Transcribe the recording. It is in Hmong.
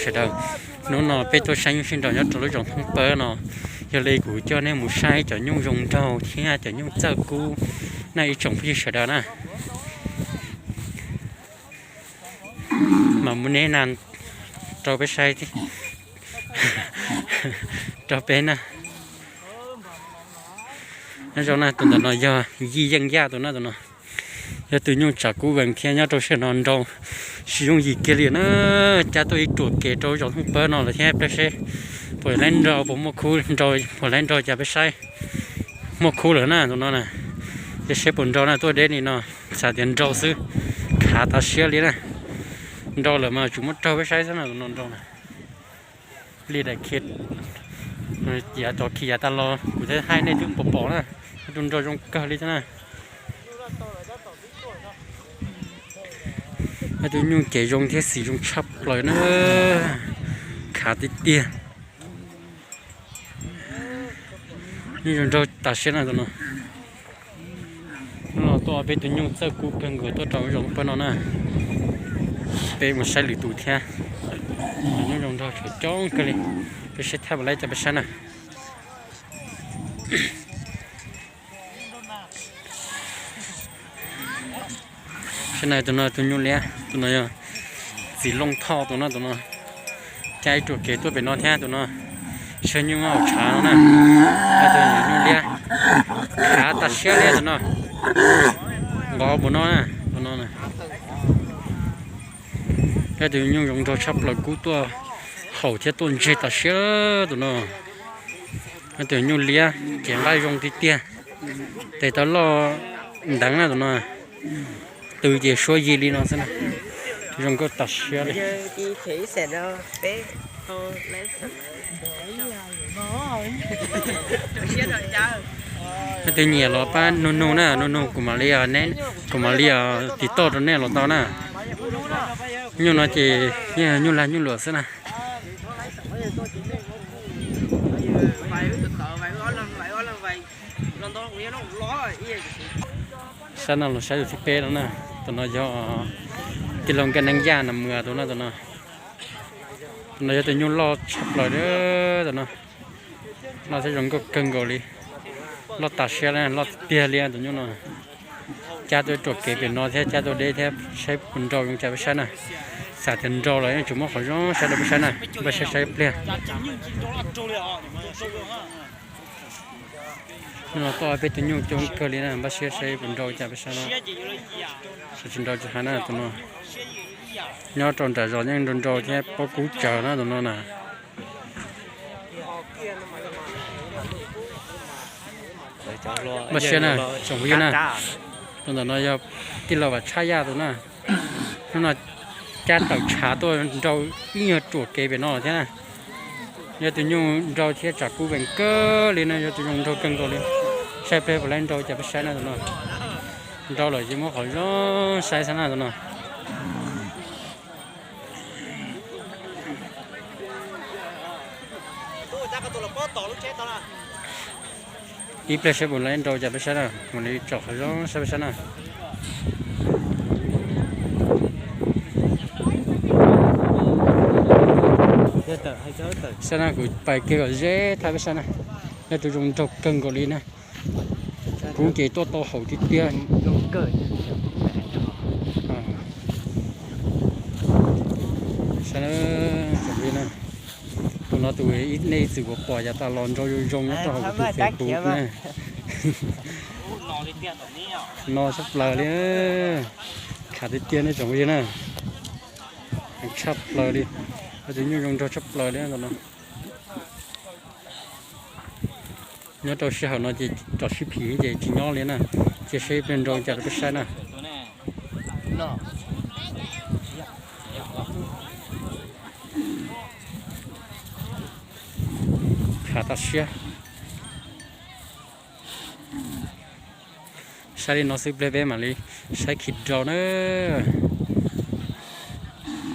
Sawv daws, hnub no peb tuaj saib nyuj sib nraus nyob rau lub zos Thoob Pawb no, yog li kuv coj nej mus saib cov nyuj zoo nraug thiab cov nyuj txawj kub na ib tsoom phooj ywg sawv daws na. Mas muab neb na rau peb saib, rau peb na. Nyob zoo na, tus ntawm no yog Yij Yeej Yaj tus na, tus no yog tus nyuj tsav kub vees thiab nyob rau sij hawm no nrau tsis yooj yim kiag li na. Cab tuaj ib ruam kev rau zos Thoob Pawb no lawm thiab, peb seb puas laib nrau, puas muaj khub nrau, puas laib nrau cas peb saib. Muaj khub lawm na tus no na, ces seb puas nrau na, tuaj deb li no, xav tias nrau xwb, khav tas siab li na. Nrau lawm mas tsuas muab raug peb saib xwb na tus no nrau na. Li daim khi, yav tod khi yav tas los kuv thiaj hais nej twb pom pom na, tus nrau zoo kawg li thiab na. Tus nyuj ces zoo thiab xim zoo tshaj plaws na, khav tiag tiag. Nyuj zoo nraug tas siab na tus no. Hnub no tuaj peb tus nyuj txawj kub kawg nkaus tuaj rau zos Thoob Pawb no na. Peb mus saib lwm tus thiab. Tus nyuj zoo nraug tshav coob kawg li. Peb saib thaj puas laib cas peb saib na. Saib na tus no tus nyuj liab, tus no yog txiv Looj Thoj tus no, tus no cab ib ruam kev tuaj pem no thiab tus no. Saib nyuj hauv tshav no na. Tus nyuj liab, khav tas siab li tus no. Nqov puas no na, tus no na. Tus nyuj zoo nraug tshaj plaws kub tuaj haum thiab tuaj ntseg tas siab tus no. Tus nyuj liab ces nqaij zoo tiag tiag. Tes taw loj nteev na tus no. Tw ces suab yig li no xwb na. Zoo nkauj tas siab li. Leej twg nyiam los pab nug nug na, nug nug kuv mam li, kuv mam li tiv toj rau nej los tau na. Nyuj no ces yeej nyuj lag nyuj luam xwb na. Sab no los saib tus thib peb no na, tus no yog tij laug Nkaj Neeb Yaj Nas Mws tus no, tus no. Tus no yog tus nyuj loj tshaj plaws li, tus no loj thiab zoo nkauj kawg nkaus li, loj tas siab li, loj tiag li tus nyuj no. Cab tuaj ruam kev pem no thiab cab tuaj deb thiab, saib puas nrau zoo cas peb saib na. Xav tias nrau los yeej tsis muab qhov zoo saib rau peb saib na, npaj siab saib ib pliag. Hnub no tuaj peb tus nyuj coob kawg li na, npaj siab saib puas nrau cas peb saib na. Tsis nrau tsis hais na tus no. Nyob rau nram zos yeej nrau nrau thiab pob kub tsawv na tus no na. Npaj siab na, tsoom phooj ywg na. Tus ntawm no yog tij laug Vam Tshaj Yaj tus na. Hnub no cab tawm tshav tuaj nrau ib nyuag ruam kev pem no thiab na. Yog tus nyuj nrau thiab tshav kub vees kawg li na, yog tus nyuj nrau kawg nkaus li. Saib pliag puas laib nrau cas peb saib na tus no. Nrau lawm ces muab qhov zoo saib xwb na tus no. Ib pliag saib puas laib nrau cas peb saib na, mam li tsom qhov zoo saib peb saib na. Saib na, kuv pais kiag kom ze thaj peb saib na. Yog tus zoo nraug kawg nkaus li na. Kub ces tuaj tau haum tiag tiag. Saib na, tsoom phooj ywg na. Tus no tus nej ib txwm kuv pom yav tas los nrau zoo zoo nyob rau hauv kuv tus Facebook na. No tshaj plaws li, khav tiag tiag nej tsoom phooj ywg na. Tshaj plaws li, tus nyuj zoo nraug tshaj plaws li tus no. Nyob rau sij hawm no ces tsom sib phim ces tsis nyob li na. Cia saib ib pliag nrau cas rau peb saib na. Khav tas siab. Saib li no xwb pliag peb mam li saib khi nrau na.